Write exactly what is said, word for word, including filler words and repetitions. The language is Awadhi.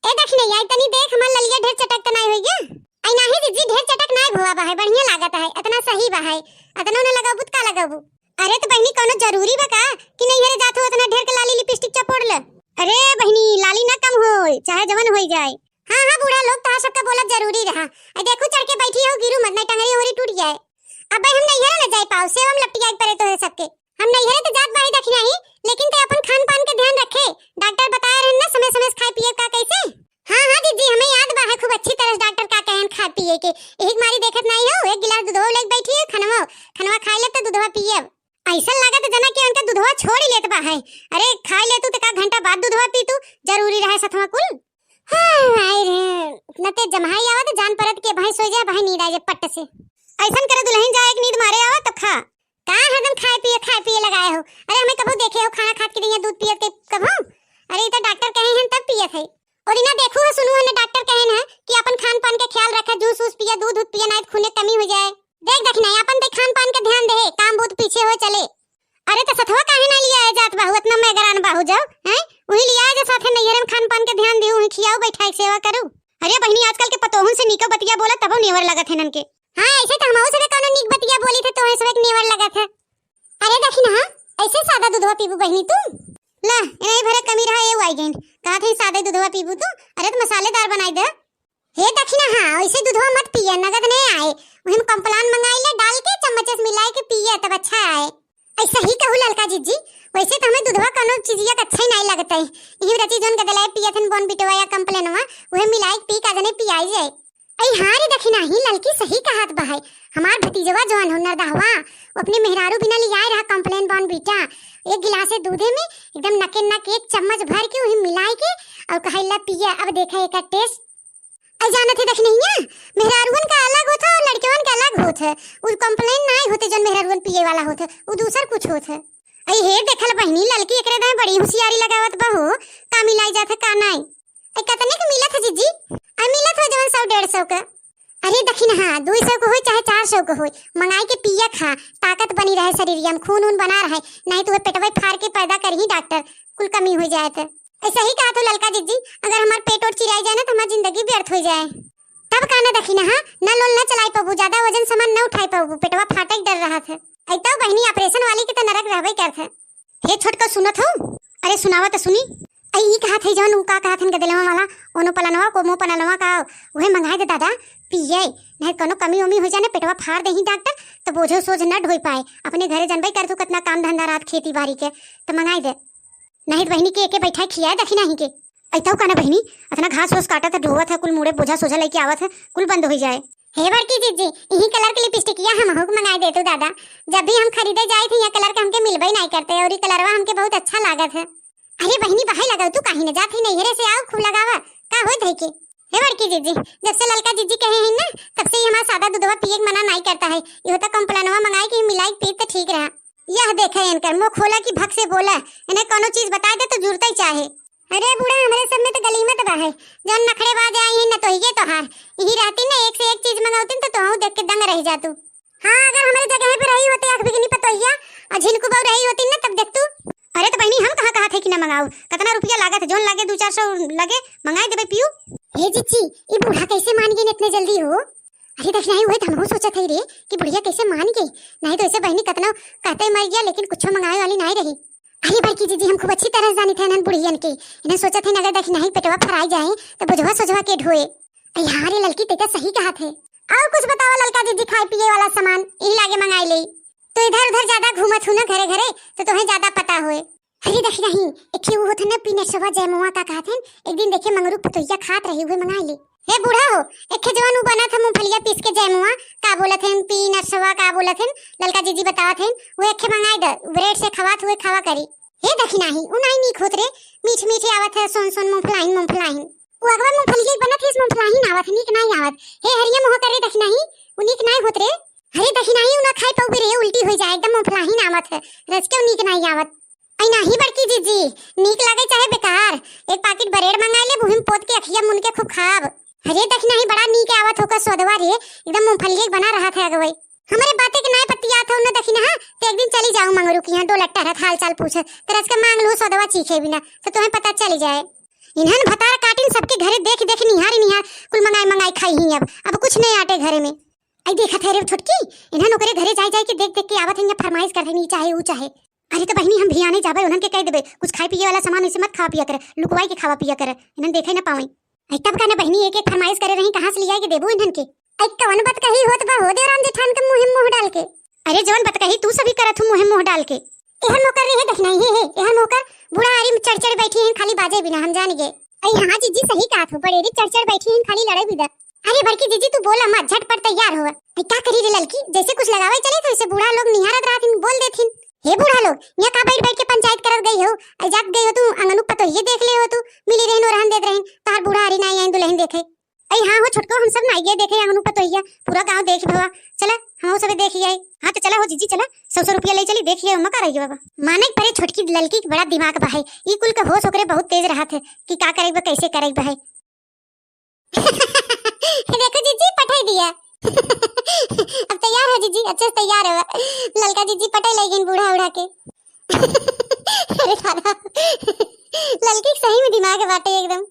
ए दखिनैया, आई तनी देख, हमार ललिया ढेर चटक त नाई होई गे? आई नाही जिज्जी, ढेर चटक नाई भवा बा है, बढ़िया लागत है, इतना सही बा है, इतना न लगाबू त का लगाबू? अरे त बहिनी, कौनो जरूरी बा का कि नैहरे जात हो इतना ढेर के लाली लिपस्टिक चपोड़ ले? अरे बहिनी, लाली ना कम होई, चाहे जवन होई जाए। हाँ हाँ बूढ़ा लोग, तोहार सबका बोलब जरूरी रहा। आई देखू, चढ़ के बैठी हो, गिरू मत, नहीं टंगरी उंगरी टूट जाए। अब भाई हम नैहरे न जाए पाओ, सेवा में लपटी आए परे तोहरे सबके। हम नैहरे तो जात बाही दखिनही, लेकिन ते अपन खान पान के ध्यान रखे। डॉक्टर बताए रहन ना समय समय से खाए पिए का कैसे। हाँ हाँ दीदी, हमें याद बा है खूब अच्छी तरह से डॉक्टर का कहन खाए पिए के। यही मारी देखत नहीं हो, एक गिलास दूधवा लेके बैठी है, खनवा खनवा खाए ले तो दूधवा पिए। ऐसा लागत जना कि उनका दूधवा छोड़ ही लेत बा है। अरे खाए ले तू तो का घंटा बाद दूधवा पी तू, जरूरी रहे सथवा कुल। हाँ, हाय रे, न ते जम्हाई आवत जान परत के भाई सोई जा, भाई नींद आ जाए पट्ट से। ऐसन करे दुल्हन जा, एक नींद मारे आवा तब खा। का हरदम खाए पिए, खाए पिए लगाए हो? अरे हमें कबो देखे हो खाना खात के दिया दूध पियत के कबो? अरे ई तो डॉक्टर कहे हैं तब पियत है। और इना देखू है, सुनू है ना, डॉक्टर कहे ना कि अपन खान पान के ख्याल रखे, जूस वूस पिया, दूध दूध पिया, नहीं तो खूने कमी हो जाए। देख दखिनही, अपन ते खान पान के ध्यान दे, काम बहुत पीछे हो चले। अरे तो सथवा काहे ना लिया है जात बाहू, इतना मैगरान बाहू जाओ, हैं? वही लिया है जो साथे नैहर में खान पान के ध्यान दियो, वही खियाओ, बैठाए, सेवा करू। अरे बहिनी, आजकल के पतोहुन से नीको बतिया बोला तबो नेवर लगत है नन के। हाँ, ऐसे तो हमहू सबे कौनो नीक बतिया बोली थे, तोहे सबे के नेवर लगत है। अरे दखिनहा, ऐसे सादा दूधवा पीबू बहिनी तू? ला, इन्हें भरे कमी रहा, ये आई गइन। कहा थे सादा दूधवा पीबू तू? अरे तो मसालेदार बनाई दे। हे दखिनहा, ऐसे दूधवा मत पिया, नगद नहीं आए। वही में कॉम्प्लान मंगाई ले, डाल के चम्मच से मिलाई के पिया, तब अच्छा आए। ऐसा ही कहू ललका जिज्जी, वैसे तो हमें दूधवा कौनो चीजिया के अच्छा ही नहीं लगता है। यही रची जोन गदलाए पिया थन बॉर्नविटवा या कॉम्प्लानवा, वही मिलाई के पी का जने पियाई जाए। ऐ हाँ रे दखिनही, ललकी सही कहत बा है। हमार भतीजवा जौन हो नरदहवा, वो अपने मेहरारू बिना लियाए रहा कॉम्प्लान बॉर्नविटा। एक गिलास दूधे में एकदम नके नक एक चम्मच भर के वही मिलाई के और कहला पिया, अब देखा एकर टेस्ट। ऐ जानत है दखिनहिया, मेहरारुअन का अलग होत है और लड़कवन का अलग होत है। उ कॉम्प्लान नाई होते जौन मेहरारुअन पिए वाला होत है, उ दूसर कुछ होत है। ऐ हे देखल बहिनी, ललकी एकरे दाएं बड़ी होशियारी लगावत बा हो, का मिलाई जात है का नाई। ऐ कतने के मिलत है जिज्जी? आ मिलत हो जवन सौ डेढ़ सौ का। अरे दखिनहा, दुई सौ के होई चाहे चार सौ के होई, मंगाई के पिया खा, ताकत बनी रहे शरीरिया में, खून ऊन बना रहे, नहीं तो वह पेटवा फाड़ के पैदा करही डॉक्टर, कुल कमी हो जाए तो। ऐसा ही कहा तो ललका जिज्जी, अगर हमार पेट ओट चिराई जाए ना तो हमार जिंदगी व्यर्थ हो जाए। तब का ना दखिनहा, ना लोल ना चलाई पाबू, ज्यादा वजन सामान ना उठाई पाबू, पेटवा फाटे के डर रहा थे। ऐ तो बहिनी, ऑपरेशन वाली के तो नरक रहबे करत है। हे छोटका, सुनत हो? अरे सुनावा तो सुनी। ऐ ई कहा थे जौन उ का कहा थे गदलवा वाला, ओनो पलनवा को मो पलनवा का, वह मंगाई दे दादा, पिए, नहीं कोनो कमी उमी हो जाए ना, पेटवा फाड़ देही डॉक्टर, तो बोझो सोझ न ढोई पाए। अपने घरे जनबे कर तू कितना काम धंधा रात खेती बाड़ी के, तो मंगाई दे। नहीं तो बहिनी के एके बैठा खियाए दखिनही के। ऐ तो का ना बहिनी, इतना घास वास काटत है, ढोवत है, कुल मुड़े बोझा सोझा लेके आवत है, कुल बंद हो जाए। हे बड़की जिज्जी, यही कलर के लिपस्टिकिया हमहू के मंगाई दे तू दादा। जब भी हम खरीदे जाए थे, यह कलर के हमके मिलबे नहीं करते, और ये कलरवा हमके बहुत अच्छा लागत है। अरे बहिनी, बहाई लगाओ तू, काहे न जात है नैहरे से, आओ खूब लगावा, का होत है के? हे बड़की जिज्जी, जब से ललका जिज्जी कहे हैं ना, तब से ही हमारा सादा दूधवा पिए के मना नहीं करता है। ये होता कॉम्प्लानवा मंगाई के मिलाई के पीत तो ठीक रहा। यह देखे इनकर मुंह खोला कि भक से बोला, इन्हें कोनो चीज बताए दे तो जुरते ही चाहे। अरे बूढ़ा, हमरे सब में तो गलीमत बा है, जौन नखड़ेबाज आई है न तो ये तोहार, यही रहती न एक से एक चीज मंगावती न तो तोहू देख के दंग रह जातू। हाँ, अगर हमरे जगह पे रही होती आँख बिगनी पतोहिया और झिनकू बहू रही होती न तब देखतू। अरे तो बहिनी, हम कहाँ कहा थे कि ना मंगाऊ, कितना रुपया लागत है, जौन लगे दो चार सौ लगे मंगाई देबे पियू। हे जिज्जी, ई बूढ़ा कैसे मान गई इतने जल्दी हो? अरे दखिनही, वही तो हमहू सोचत है रे कि बुढ़िया कैसे मान गई, नहीं तो ऐसे बहिनी कतनो कहते मर गया लेकिन कुछ मंगाए वाली नहीं रही। अरे बड़की जिज्जी, हम खूब अच्छी तरह से जानी थे इन्हन बुढ़ियन के, इन्हें सोचत है अगर दखिनही पेटवा फराई जाए तो बुझवा सोझवा के ढोए। अरे हाँ रे ललकी, ते तो सही कहा थे। और कुछ बतावा ललका जिज्जी, खाए पिए वाला सामान यही लागे मंगाई ले, तो इधर उधर ज्यादा घूमत हूँ ना घरे घरे, तो तुम्हें ज्यादा पता होए। अरे दखिनही, एक वो होत है ना पीनटसवा जयमुआ का कहत हैं, एक दिन देखे मंगरू पतोहिया खात रही हुए मंगाई ले। हे बूढ़ा हो, एक जवन उ बनत है मूंगफलिया पीस के जयमुआ, का बोलत हैं पीनटसवा का बोलत हैं, ललका जिज्जी बतावत हैं, वो एक मंगाई दे, ब्रेड से खवात हुए खावा करी। हे दखिनही, उ नहीं नीक होत रे, मीठ मीठ आवत है, सोन सोन मूंगफलाइन मूंगफलाइन। वो अगवा मूंगफलिया बनत है, इस मूंगफलाइन आवत है, नीक नहीं आवत। हे हरिया मुँह करे दखिनही, उ नीक नहीं होत रे। अरे दखिनही, उ ना खाई पाऊ रे, उल्टी हो जाए, एकदम मूंगफलाइन आवत है, रच के उ नीक नहीं आवत। ऐ नाही बड़की जिज्जी, नीक लागे चाहे बेकार, एक पाकिट ब्रेड मंगाई ले, बुहिम पोत के अखिया मुन के खूब खाब। अरे दखिनही, बड़ा नीक आवत होकर स्वादवा रे, एकदम मूंगफलिया के बना रहा था अगवई। हमरे बातें के नाय पतियात हो न दखिनहा, तो एक दिन चली जाऊ मंगरू की यहाँ, दो लट्टा रहत हाल चाल पूछत, तरस के मांग लू स्वादवा चीखे बिना, तो तुम्हें पता चली जाए। इन्हन भतार काटिन सबके घरे करे में। आई देखत है रे छोटकी, इन्हन ओकरे घरे जाए जाए के देख देख के आवत है, यहाँ फरमाइश कर रही, चाहे ऊ चाहे। अरे तो बहिनी, हम भी आने जाबे, उन्हन के कह देबे कुछ खाए पिए वाला सामान ऐसे मत खावा पिया करे, लुकवाई के खावा पिया करे, इन्हन देखे ना पावे। आई तब का ना बहिनी, एक एक फरमाइश करे रही, कहाँ से लिया के देबू इन्हन के? आई कवन बतकही होत बा हो देवरान जेठान के मुँह में मुँह डाल के? अरे जवन बतकही तू सभी करत हूँ मुँह में मुँह डाल के। एहन मोकर रे, हे देखना, हे, हे, एहन मोकर बूढ़ा आरी में चढ़ चढ़ बैठी हैं, खाली बाजे बिना, हम जान गए। अरे हाँ जीजी, सही कहत हो, बड़ेरी चढ़ चढ़ बैठी हैं, खाली लड़े बिना। अरे बड़की जीजी, तू बोला मत, झटपट तैयार हो। अरे का करी रे ललकी, जैसे कुछ लगावे चले तो इसे बूढ़ा लोग निहारत रहथिन, बोल देथिन, "हे बूढ़ा लोग, यहाँ का बैठ बैठ के पंचायत करत गई हो? आई जात गई हो तू, अंगनू पतोहिए देख ले हो तू, मिली रहन, ओरहन देत रहन, तोहार बूढ़ा आरी ना आई दुल्हन देखे।" अई हाँ हो छोटको, हम सब ना आइए देखे, अंगनू पतोहिया, पूरा गाँव देख भवा। चला, हम सबे देख ही आए। हाँ तो चला हो जीजी, चला, सौ सौ रुपया ले चली, देख ही आए, ओमा का रही बाबा। माने के परे छोटकी ललकी के बड़ा दिमाग बा है, ई कुल के होश ओकरे बहुत तेज रहत है कि का करे बा, कैसे करे बा है। देखो जीजी, पठाई दिया। अब तैयार हो जीजी, अच्छे से तैयार हो। ललका जीजी पटाई ले गई बूढ़ा उढ़ा के। अरे दादा, ललकी के सही में दिमाग बाटे एकदम।